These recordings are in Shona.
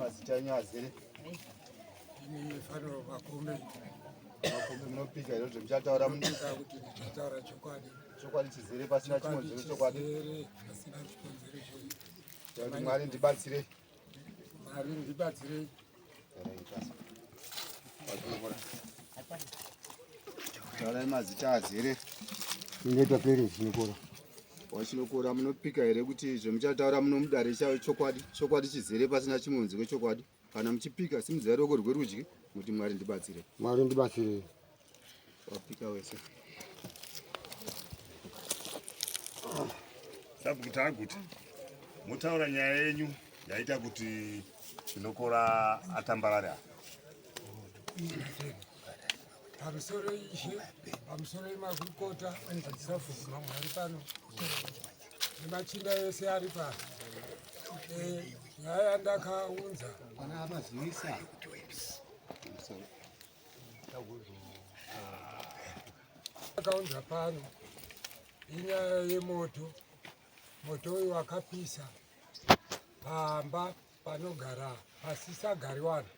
Mazita enyu azere. Ini Fanuel Makombe. Makombe munopika here kuti muchataura Munopika kuti ndichataura chokwadi. Chokwadi chizere pasina chikonzero chokwadi. Chizere pasina chikonzero chokwadi. Mwari ndibatsire. Mwari ndibatsire. Taurai mazita azere. Inoitwa Perez Chinokora. Wachinokora munopika here kuti zvemuchataura muno mudare chave chokwadi, chokwadi chizere pasina chimunzi kwechokwadi. Kana muchipika simudzai ruoko rwerudyi muti Mwari ndibatsire. Mwari ndibatsire. Wapika wese. Sabhuku Taguta, motaura nyaya yenyu yaita kuti Chinokora atambarare apa. Pamusoro ishe, pamusoro yemakurukota, sabhuku mamwe ari pano nemachinda ese ari pano. Eh, nyaya yandakaunza akaunza pano inyaya yemoto. Moto uyu wakapisa pamba panogara pasisagari vanhu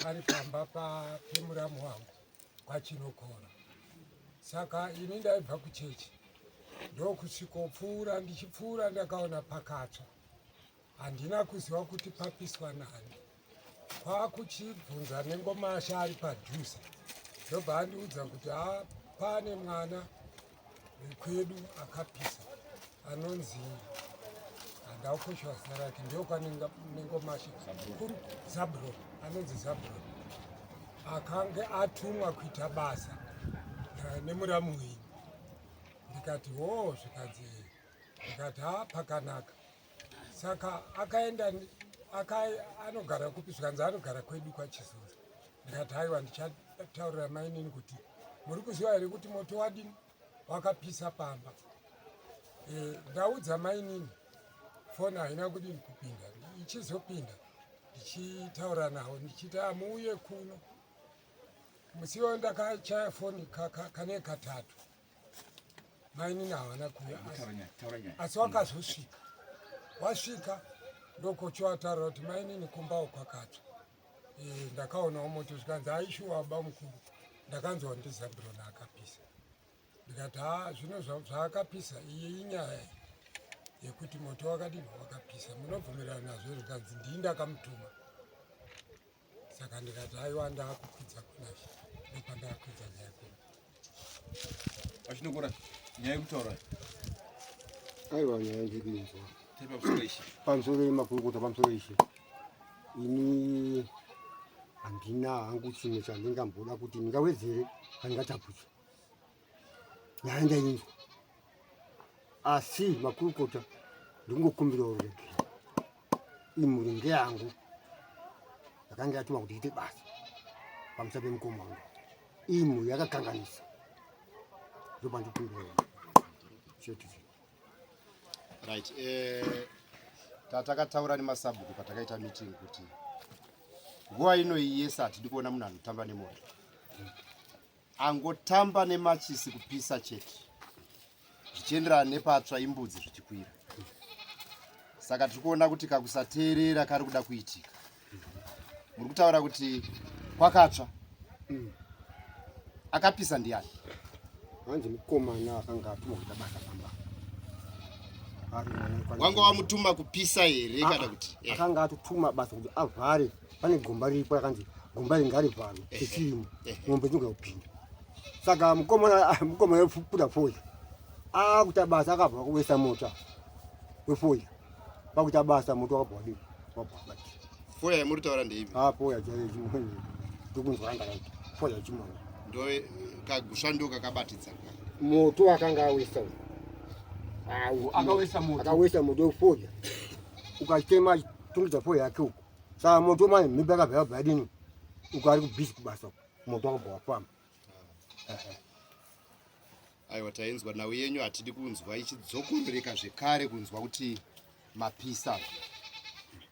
pari pamba pemuramu wangu kwaChinokora. Saka ini ndaibva kuchechi ndokusvikopfuura, ndichipfuura ndakaona pakatsva, handina kuziva kuti papiswa nani. Kwakuchibvunza nengomasha ari padhuze, ndobva andiudza kuti ha pane mwana wekwedu akapisa anonzi handakukoshwa zita rake, ndokwanengomasha kuru Zabron, anonzi Zabron, akange atumwa kuita basa nemuramu wenyu. Ndikati hoo, zvikanzi ndikati ha pakanaka. Saka akaenda anogara kupi? Zvikanzi anogara kwedu kwaChizura. Ndikati haiwa, ndichataurira mainini kuti muri kuziva here kuti moto wadini wakapisa pamba. Ndaudza mainini, foni haina kudini kupinda. Ichizopinda ndichitaura navo ndichiti amuuye kuno. Musiwo ndakachaya foni kane katatu, mainini havana kuuya, asi wakazosvika. Wasvika ndokochiwataura kuti mainini kumbawo kwakatsva. Ndakaonawo moto, zvikanzi aishuwa baba mukuru, ndakanzwa ndiZabron akapisa. Ndikati ha zvino zvaakapisa iyi inyaya yekuti moto wakadini wakapisa, munobvumirana nazvo? Zvikanzi ndii ndakamutuma. Saka ndikati aiwa, ndakukwidza kunashe, ndopandakwidza nyaya kuno. Achinokora nyaya yekutaura. Aiwa, nyaya ndiri kuinzwa. Pamusoro yemakurukota, pamusoro ishe, ini handina hangu chimwe chandingamboda kuti ndingawedzere handingatapudza. Nyaya ndainzwa, asi makurukota ndingokumbirawo ruregerero. Imhuri ngeyangu yakanga yatuma kuti iite basa pamusoro pemukoma wangu, iyi mhuri yakakanganisa, ndopandikumbirawo chete chete. Right, tatakataura nemasabhuku patakaita meeting kuti nguva ino iyi yese hatidi kuona munhu anotamba nemoto, angotamba nemachisi kupisa chete, zvichienderana nepatsva imbudzi zvichikwira. Saka tiri kuona kuti kakusateerera kari kuda kuitika. Muri kutaura kuti kwakatsva, akapisa ndiani? Hanzi mukomana akanga atumwa kuita basa pamba. Ari mwana Wanga wamutuma kupisa here kana kuti? Akanga atotuma basa kuti avhare, pane gomba riripo rakanzi gomba iri ngarivharwe chechirimo, ng'ombe dzinogona kupinda. Saka mukomana wepfuda foya akuita basa, akabva kuwesa mota wefoya, pakuita basa moto wakabva wadini, wabva wabatira. Foya yamuri taura ndeipi? Ah, foya chaiyo chimwe ndokunzwa ndakaita foya chimwe. Ndo kagusva ndo kakabatidza moto akanga awesa uyu. Akawesa moto. Akawesa moto wefoya, ukachitema tungidza foya yake uko. Saka moto manje mhimbi akabva yabva yadini uko, ari kubhizi kubasa uko, moto wakabva wafamba. Aiwa, tainzwa nhau yenyu, hatidi kunzwa ichidzokororeka zvekare, kunzwa kuti mapisa.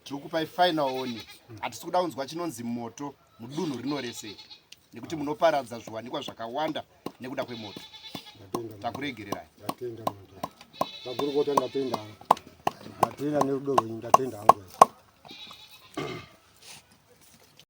Tiri kupai final warning, hatisi kuda kunzwa chinonzi moto mudunhu rino rese, nekuti munoparadza zviwanikwa zvakawanda nekuda kwemoto. Ndatenda. Takuregererai. Ndatenda muntu. Makurukota, ndatenda. Ndatenda nerudo rwenyu, ndatenda hangu.